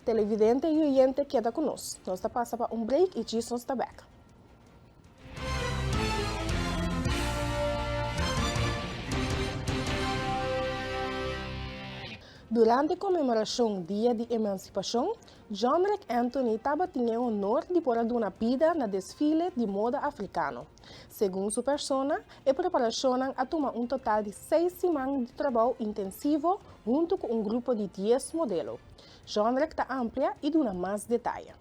Televidente y oyente keda cu nos. Nos ta pasa pa un break y djis nos ta bek. Durante conmemoracion Dia di Emancipacion, Johnrick Anthony tabatin e honor di por a duna bida na desfile di moda africano. Segun su persona, e preparacionnan a tuma un total di seis siman di trabou intensivo hunto cu un grupo di dies modelo. Johnrick ta amplia y duna mas detaye.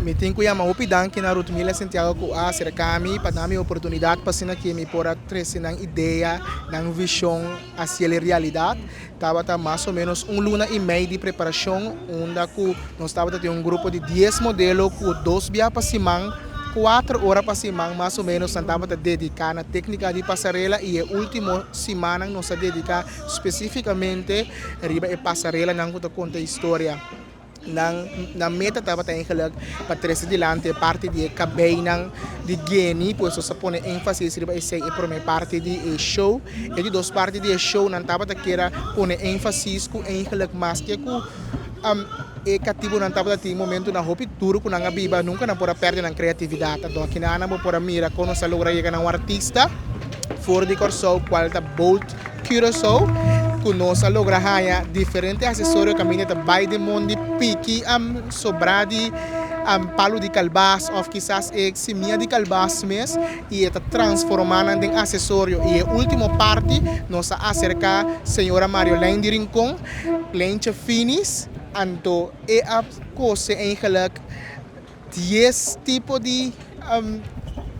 Mi tin ku yama hopi danki na Ruthmila Santiago ku a aserká mi pa dami oportunidat pa asina ke mi por a trese nan idea, nan vishon hasiel e realidat. Tabata mas o ménos un luna i mei di preparashon unda ku nos tabata tin un grupo di dies modelo ku dos bia pa siman, kuater ora pa siman mas o ménos nan tabata dediká na téknika di pasarela i e último simannan nos a dediká spesífikamente riba e pasarelanan ku ta konta historia. Nan nan meta tabata eigenlijk pa trese dilanti e parti di e kabeinan di Gueni, pues nos a pone énfasis riba esei e promé parti di e show. E di dos parti di e show nan tabata kier a pone énfasis ku eigenlijk maske ku e katibunan tabata tin momentunan hopi duru ku nan a biba, nunka nan por a pèrdè nan kreatividat. Anto akinan nan bo por a mira kon nos a logra yega na un artista for di Kòrsou kual ta Bold Curaçao ku nos a logra haña diferente asesorio kaminda ta bai den mondi piki sobrá di palu di kalbas òf kisas e simia di kalbas mes i e ta transformá nan den asesorio. I e último parti nos a aserká señora Marjolein di Rincon, Leintje Finis, anto e a kose eigenlik dies tipo di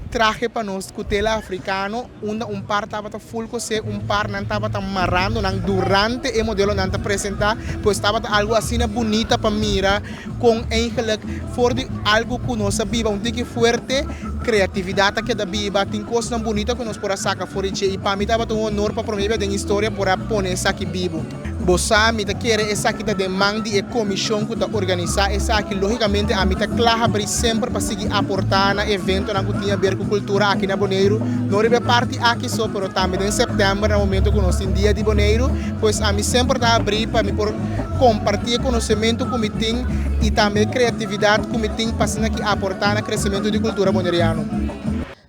trahe pa nos ku tela afrikano, unda un par tabata ful kosé, un par nan tabata marando nan durante e modelonan ta presentá, pues tabata algu asina bunita pa mira kon eigenlijk for di algu ku nos a biba un tiki fuerte, kreatividat a keda biba, tin kosnan bunita ku nos por a saka for di dje i pa mi tabata un honor pa promé bia den historia por a pone esaki bibu. Bo sa, mi ta kere esaki ta den man di e komishon ku ta organisá esaki. Lógikamente ami ta kla habrí semper pa sigui aportá na eventonan ku tin aber ku kultura aki na Boneiru. No riba e parti aki so, pero tambe den sèptèmber na momento ku nos tin Dia di Boneiru. Pues ami semper ta habrí pa mi por kompartí e konosementu ku mi tin i tambe e kreatividat ku mi tin pa asina ki aportá na kresementu di kultura boneriano.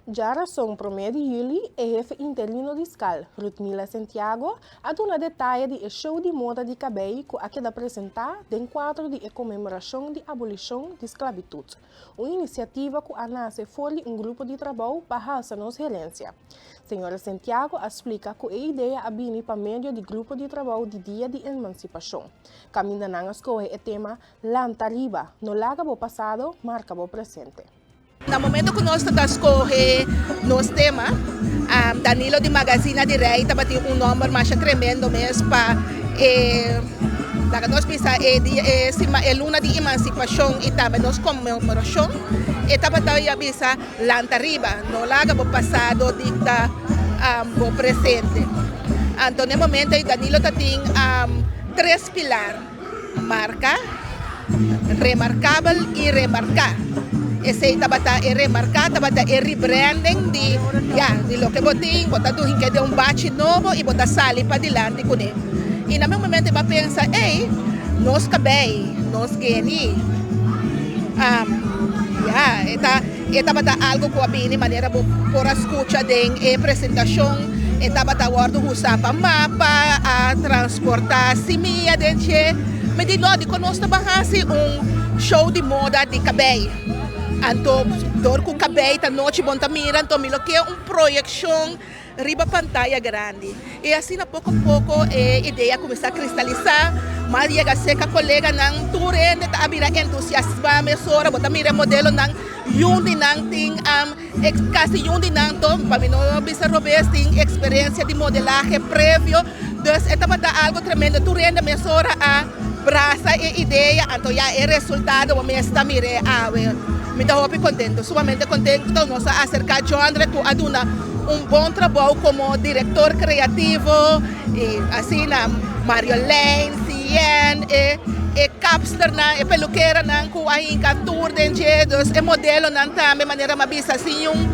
Djarason promé di yüli, e hefe interino di skal, Rutmila Santiago, a duna detaye di e show di moda di kabei ku a keda presentá den kuadro di e konmemorashon di abolishon di sklabitut, un inisiativa ku a nase for di un grupo di trabou pa halsa nos herensia. Señora Santiago a splika ku e idea a bini pa medio di grupo di trabou di Dia di Emansipashon, kaminda nan a skohe e tema Lanta riba, no laga bo pasado marka bo presente. Na momento ku nos ta skohe nos tema, Danilo di Magazina di Rei tabatin un nòmber masha tremendo mes pa e laga nos bisa e dia e sima e luna di emansipashon i tambe nos konmemorashon. E tabata ya bisa lanta riba, no laga bo pasado dikta bo presente. Anto na e momento ei Danilo ta tin tres pilar. Marka, remarkabel i remarká. Esei tabata e remarká, tabata e rebranding di, ya, di loke bo tin, bo ta duhink'é den un bachi nobo i bo ta sali padilanti kuné. I na mi momento mi a pensa, ey, nos kabei, nos geni. Ya, e ta. E tabata algo ku a bini manera bo por a skucha den e presentashon. E tabata wòrdu usá pa mapa, a transportá simia den dje. Mi di, No, dikon nos ta ban hasi un show di moda di kabei? Anto dor ku kabei ta nochi bon ta mira, anto mi lo ke un proyekshon riba pantaya grandi. I asina poko poko e idea a kuminsá kristalisá. Mas yega serka koleganan, tur hende ta a bira entusiasmá mesora. Bo ta mira e modelonan, yun di nan tin kasi yun di nan to, pa mi no bisa robes, tin eksperensia di modelahe previo. Dus e tabata algu tremendo. Tur hende mesora a brasa e idea, anto ya e resultado bo mes ta mir'é awe. Mi ta hopi kontento, sumamente kontento. Nos a aserká Jondre ku a duna un bon trabou komo direktor kreativo i asina Marjolein, Sien, e e kapsternan, e pelukeranan ku a hinka tur den dje, dus e modelonan tambe manera mi a bisa sin un.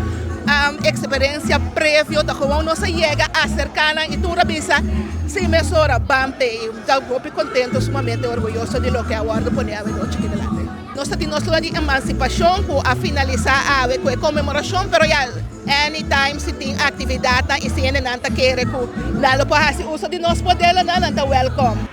Experiencia previo, ta gewoon nos a yega acerca nan y tur a bisa si mesora, ban p'e. Ta hopi contento, sumamente orguyoso di loke a wordo poni awe nochi aki delante. Nos tin nos di emancipacion cu a finalisa awe cu e conmemoracion, pero ya anytime si tin actividad y si nan ta kere cu nan lo por haci uso di nos modelo, nan ta welcome.